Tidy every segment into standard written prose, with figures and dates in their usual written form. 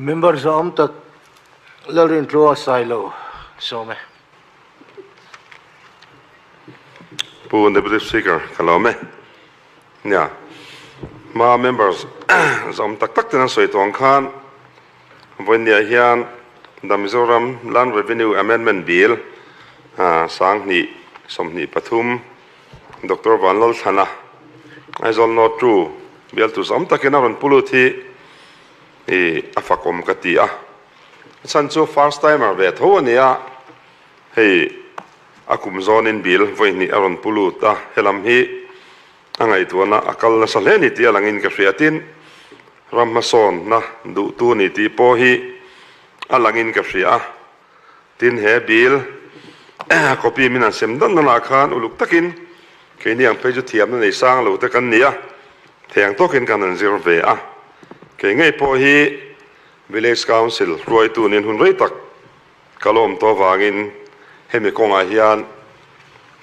Member zawm tak Lalrintlua Sailo sawm e. Pu Deputy Speaker ka lawm e. Nia, hma members zawm tak tak ten an sawi tawh ang khan vawinia hian The Mizoram Land Revenue Amendment Bill 2023 Doctor Vanlalthlana Aizawl North 2 bialtu zawm takin a rawn pu lut hi i a fakawm ka ti a. A chhan chu first timer ve tho a ni a, hei a kum zawnin bill vawi hnih a rawn pu lut a, helam hi a ngaihtuahna a kal nasa hle ni tih a langin ka hria tin, ram hmasawnna duhtu ni tih pawh hi a langin ka hria a. Tin, he bill copy min han sem dan danah khan uluk takin keini ang phei chu thiamna nei sang lo te kan ni a, theng tawkin kan han zir ve a. Kei ngei pawh hi Village Council hruaitu nen hun rei tak ka lawm tawh avangin hemi kawngah hian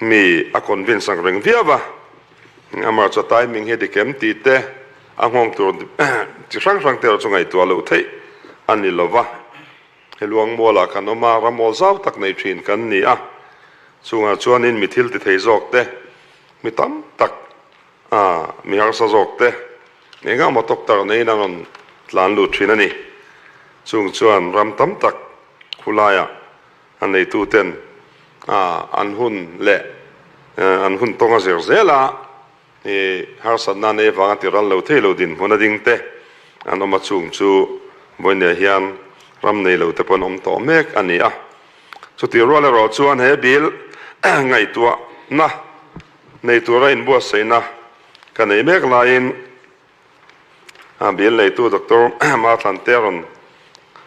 mi a convince ang reng viau a, amah chu a timing hi a dik em tih te a nghawng tur chi hrang hrang te erawh chu ngaihtuah loh theih a ni lo va. He luangmualah kan awm a, ramawl zau tak nei thin kan ni a, chungah chuanin mi thil ti thei zawk te, mi tam tak a mi harsa zawk te, engah maw doctor neiin an rawn tlan lut thin a ni. Chung chuan ram tam tak khulaiah a neituten a an hun leh an hun tawng a zir zel a, I harsatna nei vanga ti ral lo thei lo dinhmun a ding te an awm a, chung chu vawinia hian ram nei lo te pawh an awm tawh mek a ni a. Chutih rual erawh chuan he bill ngaihtuahna nei tura inbuatsaihna ka nei mek laiin bill neitu Doctor Mathlan te a rawn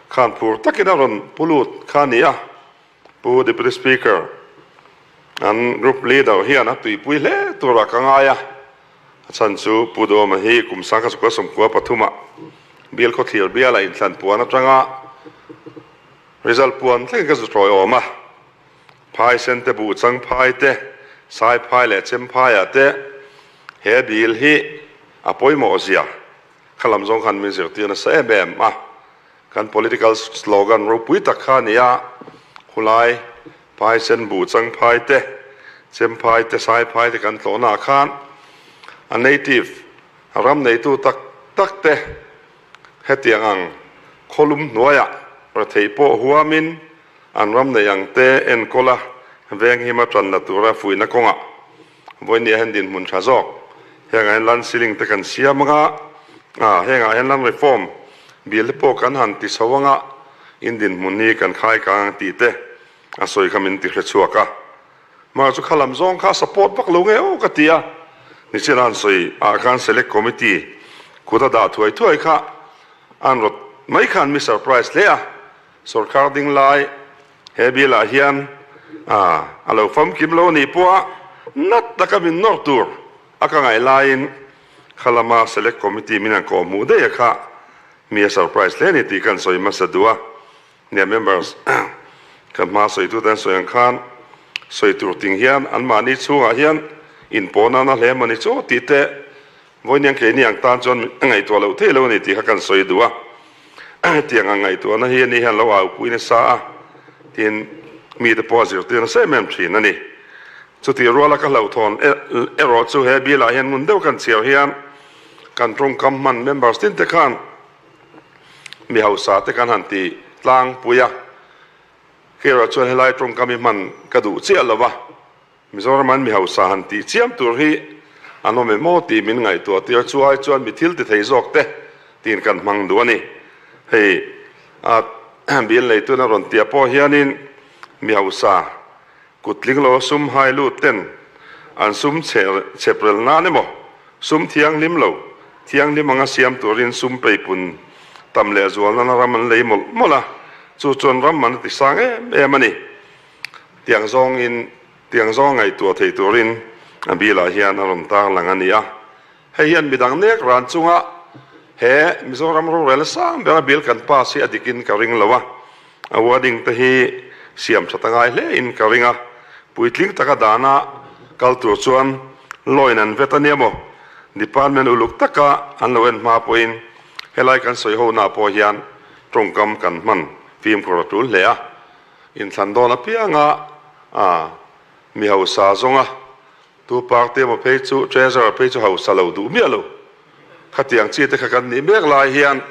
khan phur takin a rawn pu lut kha a ni a. Pu Deputy Speaker, an group leader hian a tuipui hle turah ka ngai a, a chhan chu Pu Duhawma hi kum 1993 ah bial khawthlir biala inthlan puan atanga result puan thlengin ka zu tawi awm a, phai sen te buh chang phai te, sai phai leh chem phaiah te he bill hi a pawimawh zia kha lam zawng khan min zirtir nasa em em a. Kan political slogan ropui tak kha a ni a, khulai phai sen buh chang phai te, chem phai te, sai phai te kan tlawhna ah khan a native ram neitu tak tak te hetiang ang khawlum hnuaiah retheih pawh huamin an ram nei ang te enkawl a venghim a tanna tura fuihna kawngah vawinia hian dinhmun tha zawk hengah hian land ceiling te kan siam anga ah hengah hian land reform bill te pawh kan han ti chho anga in dinhmun hi kan khai kang ang tih te a sawi kha min ti hre chhuak a mah chu kha lam zawng kha support vak lo nge aw ka ti a nichina an sawi ah khan select committee kut a dah thuai thuai kha an rawt mai khan mi surprise hle a Sorkar ding lai he bill ah hian a lo famkim lo anih pawh a nat taka min nawr tur a ka ngaih laiin kha lama select committee min han kawh hmuh daih a kha mi a surprise hle a ni tih kan sawi hmasa duh a. Nia members kan hma sawitute an sawi ang khan sawi tur ting hian anmahni chhungah hian inpawh nana hle mawni chu tih te Vawiin keini ang tan chuan a ngaihtuah loh theih lo a ni tih kha kan sawi duh a. Hetiang ang ngaihtuahna hi ani hian lo aupui nasa a, tin mite pawh a zirtir nasa em em thin a ni. Chutih ruala ka hlauhthawn erawh chu he bill ah hian ngun deuh kan chhiar hian kan tawngkam hman members tin te khan mi hausa te kan han ti tlangpui a, khi erawh chuan helai tawngkam hi hman ka duh chiah lo va. Mizoram an mi hausa han tih chiam tur hi an awm em aw tih min ngaihtuah tir chu ai chuan mi thil ti thei zawk te tiin kan hmang duh a ni. Hei a bill neitun a rawn tia pawh hianin mi hausa kut tling lo sum hai lut ten an sum chhep rel nan emaw sum thianghlim lo thianghlim anga siam turin sum peipun tam leh zual nana ram an lei mawlh mawlh a, chu chuan ram man a ti sang em em a ni. Tiang zawngin, tiang zawng ngaihtuah thei turin a bilah hian a rawn tarlang a ni a. Hei hian midang nek ran chunga he Mizoram rorel sang bera bill kan pass hi a dikin ka ring lo a, a wording te hi siam that a ngai hle in ka ring a, puitling taka dana kal tur chuan law-in an vet a nia maw? Department uluk taka an lo en hma pawhin helai kan sawi ho na pawh hian. Tawngkam kan hman fimkhur a tul hle a, inthlan dawn apianga a mi hausa zawnga tu party emaw phei chu treasurer phei chu hausa lo duh miah lo. Khatiang chi te kha kan nih mek lai hian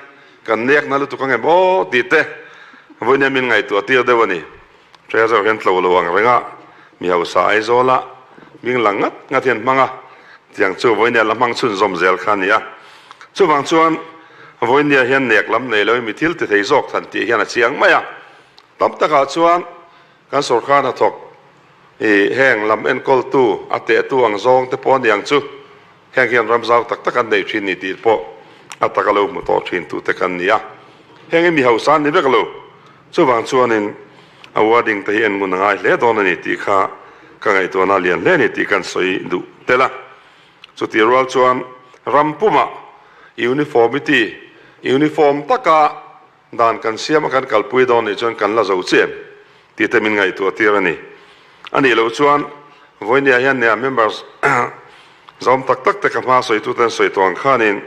kan nek na lutuk ang em aw tih te vawiin min ngaihtuah tir deuh a ni. Treasurer hian tlo lo ang renga mi hausa Aizawla hming lang ngat ngat hian hmang a, tiang chu vawiin la hmang chhunzawm zel kha a ni a. Chuvang chuan vawiin hian nek lam nei loin mi thil ti thei zawk than tih hian a chiang mai a. Tam takah chuan kan sorkar hnathawk i heng lam enkawltu a tehtu ang zawng te pawh a ni ang chu. Heng hian ram zau tak tak an nei thin ni tih pawh a taka lo hmu tawh thin tute kan ni a. Heng hi mi hausa an ni vek lo. Chuvang chuanin a wording te hi en ngun a ngai hle dawn a ni tih kha ka ngaihtuahna a lian hle a ni tih kan sawi duh tel a. Chutih rual chuan ram pumah uniformity, uniform taka dan kan siam a kan kalpui dawn nih chuan kan la zo chiah em tih te min ngaihtuah tir a ni. A nih loh chuan vawinia hian nia members zawm tak tak te ka hma sawitute an sawi tawh ang khanin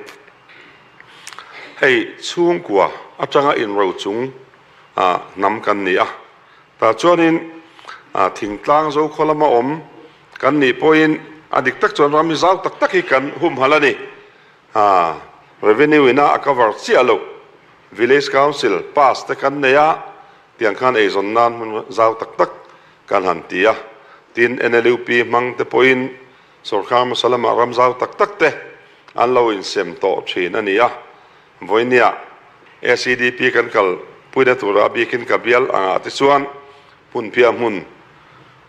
hei chhungkua atanga inro chung hnam kan ni a, tah chuanin thingtlang zokhaw lama awm kan nih pawhin a dik tak chuan ram hi zau tak tak hi kan humhalh a ni. Revenue ina a cover chiah loh Village Council pass te kan nei a, tiang khan eizawn nan hmun zau tak tak kan han ti a. Tin, NLUP hmang te pawhin sorkar hmasa lamah ram zau tak tak te an lo insem tawh thin a ni a. Vawinia SEDP kan kal puina tura a bikin ka bial angah te chuan hmunphiah hmun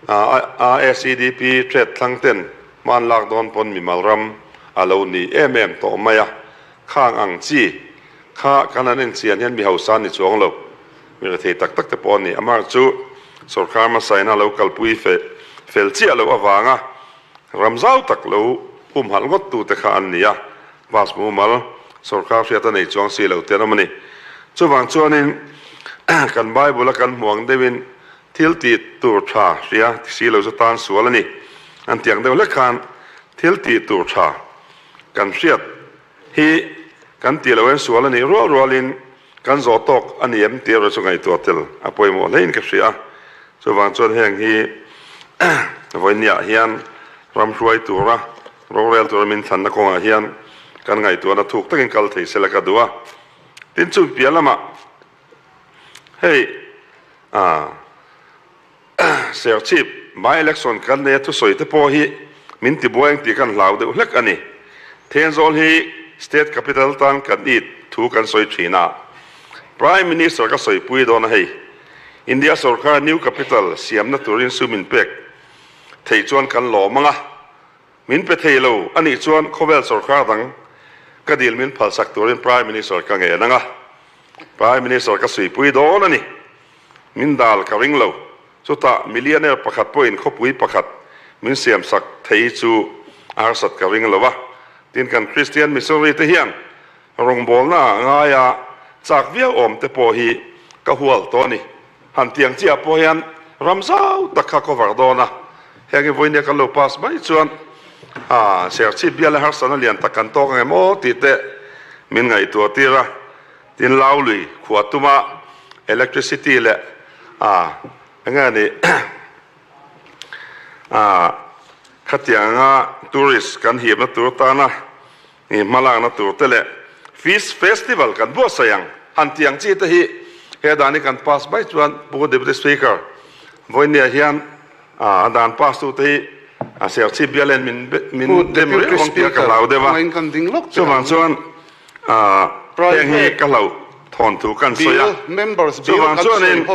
a SEDP threat thlang ten hman lak dawn pawn mimal ram a lo ni em em tawh mai a. Khang ang chi kha kan han enchian hian mi hausa ni chuang lo, mi rethei tak tak te pawh a ni. Amah chu sorkar hmasaina lo kalpui fel chiah loh avanga ram zau tak lo humhalh ngawt tu te kha an ni a, bus mumal sorkar hriat a nei chuang si lo te an awm a ni. Chuvang chuanin kan Bible a kan hmuh ang deuhin thil tih tur tha hria ti si lo chu tan sual a ni. An tiang deuh hlek khan thil tih tur tha Kan hriat hi kan tih loh en sual a nih rual rualin kan zawh tawk a ni em tih erawh chu ngaihtuah tel a pawimawh hlein ka hria a. Chuvang chuan heng hi vawinia hian ram hruai tura rorel tura min thlanna kawngah hian kan ngaihtuahna thuk takin kal thei sela ka duh a. Tin chu piah lamah hei ah. Serchhip by-election kan nei a thusawi te pawh hi min tibuai ang tih kan hlau deuh hlek a ni. Thenzawl hi state capital tan kan it thu kan sawi thin a, Prime Minister ka sawipui dawn a hei. India sorkar new capital siamna turin sum in pek theih chuan kan lawm ang a, min pe thei lo a nih chuan khawvel sorkar dang ka dil min phalsak turin Prime Minister ka ngen ang a, Prime Minister ka suipui dawn a ni. Min dal ka ring lo. Chutah millionaire pakhat pawhin khawpui pakhat min siamsak thei chu a harsat ka ring lo a. Tin kan Kristian missionary te hian rawngbawlna ah ngaia chak viau awm te pawh hi ka hual tawh a ni. Han tiang chiah pawh hian ram zau tak kha cover dawn a. Heng hi vawinia kan lo pass mai chuan Serchhip bial leh harsatna lian tak kan tawk ang em aw tih te min ngaihtuah tir a. Tin Laului khua tuma electricity leh a enge a nih a khatiang anga tourist kan hipna tur tana i hmalakna tur te leh fish festival kan buatsaih ang han tih ang chi te hi he dan hi kan pass mai chuan Pu Deputy Speaker vawinia hian a dan pass tu te hi a Serchhip bial hian min min dem riau ang tih a ka hlau deuh a chuvang chuan Heng hi ka hlauh thawn thu kan sawi a, chuvang chuanin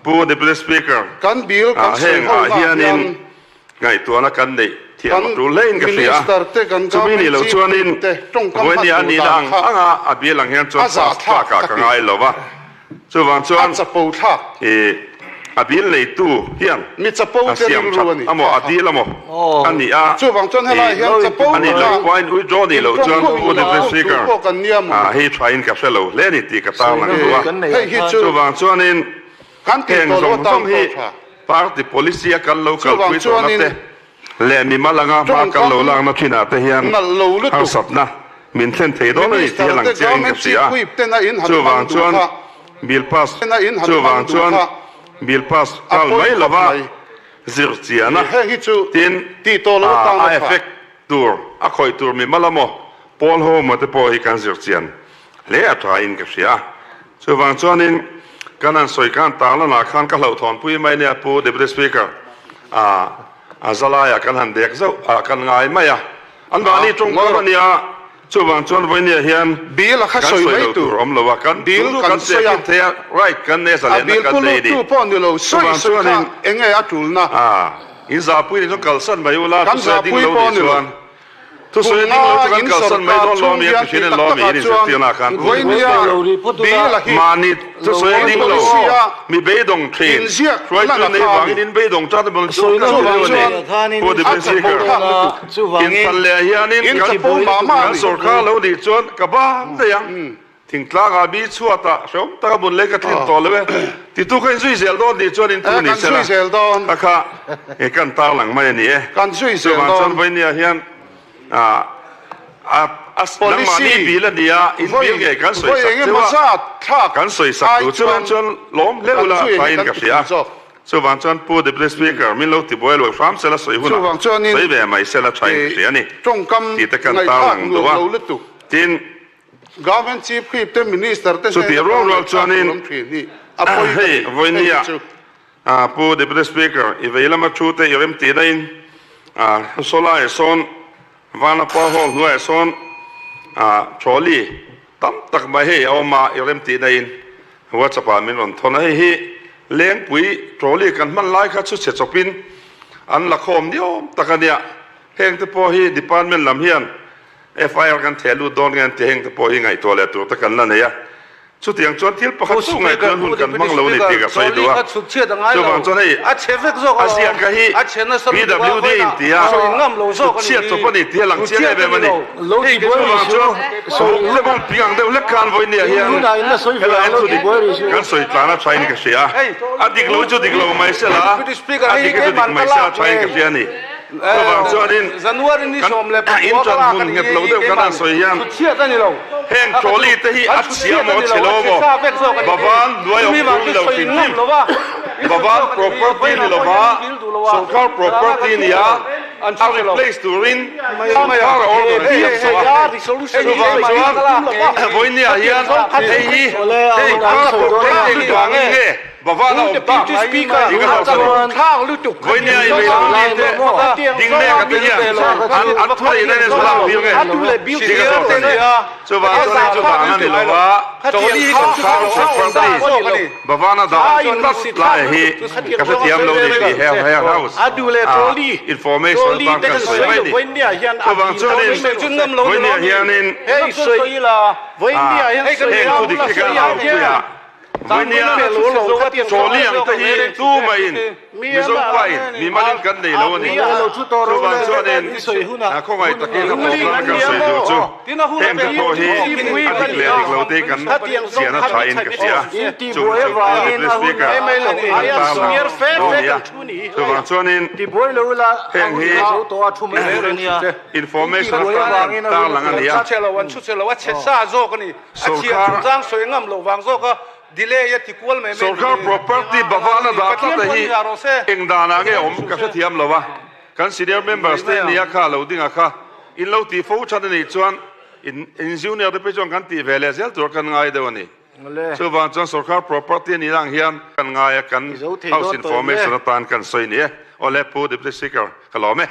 Pu Deputy Speaker, heng ah hianin ngaihtuahna kan neih thiam a tul hlein ka hria a, chumi nih loh chuanin vawinia a nihna ang anga a bill ang hian chuan pass tlakah ka ngai lo va. Chuvang chuan i a bill neitu hian a siam that amaw a dil amaw a nih a, i a nih loh pawhin withdraw nih loh chuan Pu Deputy Speaker hei thain ka hre lo hle a ni tih ka tarlang duh a. Chuvang chuanin heng zawng zawng hi party policy a kan lo kalpui tawhna te leh mimal anga hma kan lo lakna thinah te hian harsatna min thlen thei dawn a ni tih a lang chiangin ka hria a. Chuvang chuan. Bill pass chuvang chuan bill pass nghal mai lova zir chian a, tin a effect tur a khawih tur mimal amaw pawl ho emaw te pawh hi kan zir chian hle a tha in ka hria a. Chuvang chuanin kan han sawi khan tarlanah khan ka hlauhthawnpui mai nia Pu Deputy Speaker a zalaiah kan han dek zauh a kan ngai mai a. An mahni tawngkam a nia, chuvang chuan vawinia hian Bill a kha kan sawi sawi mai lo tur tur awm lo a, kan Bill duh duh kan kan sawi che a, kin thei a, right kan nei a, a zalehna bill kan pu nei a ni. luttu pawh ni lo, sawi Chuvang sawi kha chuanin eng nge a tulna? a in zahpui nih chuan kalsan mai ula, Kan thusawi a ding zahpui lo pawh nih ni lo. chuan thusawi a Kum ding lo nga chu kan in kalsan mai sorkar dawn chhung lawm i, hian ti tih hrin tak lawm i, takah in chuan inzirtirna khan vawinia bill a hi mahni thusawi a ding lo, policy a mi beidawng thin, inziak hruaitu lan a nei kha a vangin ni. in beidawng tan a bang chu Sawina kan ti Chuvang deuh a chuan ni. Pu a Deputy chapo Speaker, thlak lutuk. Inthlan leh hianin In kan chapo mah mah a kan ni. sorkar lo nih chuan ka bang daih ang. Thingtlangah mi chhuatah hrehawm taka bun lei ka tlin tawh lo e. Titu kha inzui zel dawn nih chuan intu Eh, ni kan sela. zui zel dawn. Kha kha e kan tarlang mai a ni e. Kan zui zel Chuvang chuan dawn. Vainia hian ah a a nangmahni Policy bil a ni a, in vawi bil ngei kan vawi sawisak eng cheu emaw a. zat thlak Kan sawisak ai duh chuan chuan chuan lawm hleuh kan la zui hi thain kan ka ti hria. thung zawk. Chuvang chuan Pu Deputy Speaker, min lo ti buai lo hram sela sawi hunah Chuvang chuanin sawi ve mai sela tha in ka hria a ni tawngkam tih te kan ngaihthlak tarlang nuam duh a. lo lutuk. Tin, Government Chief Whip te Minister te chutih hnena rual tawng rual ngaihthlak chuanin tur awm thin hi a pawi ka hei ti. Hei vawinia hi chu. Pu Deputy Speaker, i vei lama thu te i rem tih daihin sawlaiah sawn Vanapa Hall hnuaiah sawn trolley Tam tak mai hei a awm a, i rem tihna in WhatsApp ah min rawn thawn a, hei hi Lengpui trolley kan hman lai kha chu chhe chawp in an la khawm niawm tak a nia, heng te pawh hi department lam hian FIR kan theh lut dawn nge an ti, heng te pawh hi ngaihtuah leh tur te kan la nei a. Chutiang chuan thil pakhat chu ngaihtuahna hun kan hmang lo a ni tih ka sawi duh a. Chuvang chuan hei a ziaka hi PWD in ti a, chhutchhiat chawp a ni tih a lang chiang em em a ni. Chuvang chuan vawk te bawng ping ang deuh hlek khan vawinia hian helai thu dik kan sawi tlan a thain ka hria a. A dik lo chu dik lo mai se la, a dik hi chu dik mai se a thain ka hria a ni. Chuvang chuanin kan inṭan hmun nghet lo deuh kan han sawi hian heng trolley te hi a chhia maw a chhe lo maw? Bavan hnuai awm tur ni lo hrim hrim. Bavan property ni lova sorkar property nia a replace turin sorkar a order a siam tawh a. Chuvang chuan vawinia hian hei hi sorkar property ni vangin nge Bavan a awm tak tih ka hlauh a ni. Vawinia i vei lo mi te ding mek a te hian an an thu neih na nen zawh ang bil nge tih ka zawt a ni. Chuvang chuan hei chu vang a ni lo va, sorkar property Bavan a dah tlat lai hi ka hrethiam lo ni tih he he house ah information atan kan sawi mai a ni. Chuvang chuanin vawinia hianin heng thu dik hi kan aupuia Vawinia trolley ang te hi tu maiin Mizo pain mimalin kan nei lo a ni. Chuvang chuanin khawngaih takin a tawp lana kan sawi duh chu heng te pawh hi a dik leh dik lo te hi kan chian a thain ka hria. Chung chu Pu Deputy Speaker kan tarlang dawn a ni a. Chuvang chuanin heng hi information atan kan tarlang a ni a. Sorkar Sorkar property Bhavan a dah tlat a hi eng danah nge awm ka hrethiam lo a, kan senior members te nia kha lo ding a kha in lo tih fo than a nih chuan in in junior te phei chuan kan tih ve leh zel tur kan ngai deuh a ni. Chuvang chuan sorkar property a nih ang hian kan ngai a kan house information atan kan sawi ni e. Awle Pu Deputy Speaker ka lawm e.